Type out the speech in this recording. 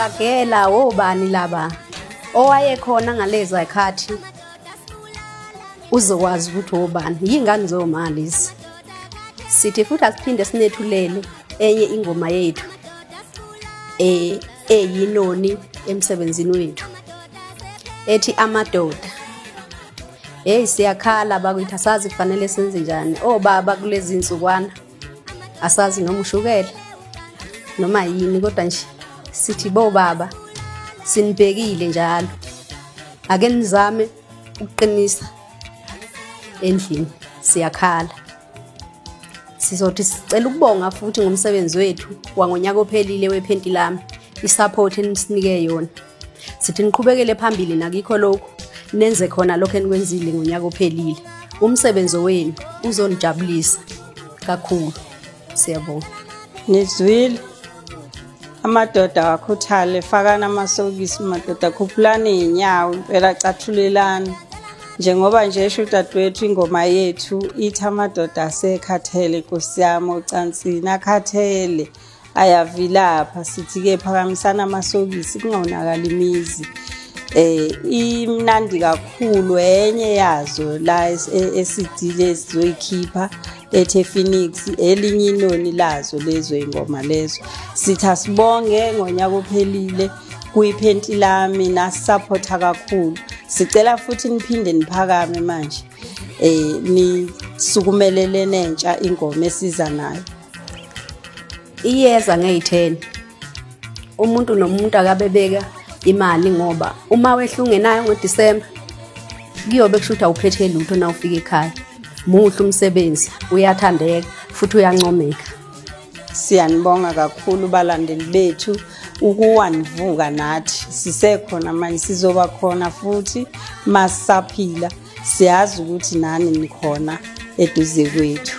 Ngiyakuqagela obani laba owayekhona ngaleza khathi uzokwazi ukuthi obani yingane zoma lezi. Sithi futhi asiphinde sinethulele enye ingoma yethu eyinoni emsebenzini wethu ethi amadoda. Hey, siyakhala bakwethu, asazi kufanele senze njani. Obaba kulezi insukwana asazi noma ushukela noma yini, kodwa nje sithi bo baba sinibhekile njalo, ake nizame ukuqinisa endlini, siyakhala. Sizothi sicela ukubonga futhi ngomsebenzi wethu wangonyaka ophelile wephenti lami, isupport enisinike yona. Sithi niqhubekele phambili nakikho lokhu, nenze khona lokho enikwenzile ngonyaka ophelile. Umsebenzi wenu uzonijabulisa kakhulu. Siyabonga. Nizwile amadoda akhuthale, fakana amasokisi madoda, khuphulani inyawo impela, cathulelani. Njengoba nje esho udadewethu, ingoma yethu ithi amadoda asekhathele, Nkosi yami, ocansini akhathele, ayavilapha. Sithi-ke phakamisana amasokisi kungawonakali imizi. Imnandi kakhulu enye yazo la esidile esizoyikhipha ethe Phoenix, elinye inoni lazo lezo ingoma lezo. Sithi asibonge ngonyaka ophelile kuyiphenti lami, nasupporta kakhulu. Sicela futhi niphinde niphakame manje, nisukumelele nentsha ingoma esiza nayo. Iyeza ngeyi-10 umuntu nomuntu akabebeka imali, ngoba uma wehla ungenayo ngoDisemba kuyobe kusho ukuthi awuphethe lutho na ufika ekhaya. Muhle umsebenzi, uyathandeka futhi uyancomeka. Siyanibonga kakhulu balandeli bethu ukuwanivuka nathi, sisekhona manje, sizoba khona futhi masisaphila. Siyazi ukuthi nani nikhona eduze kwethu.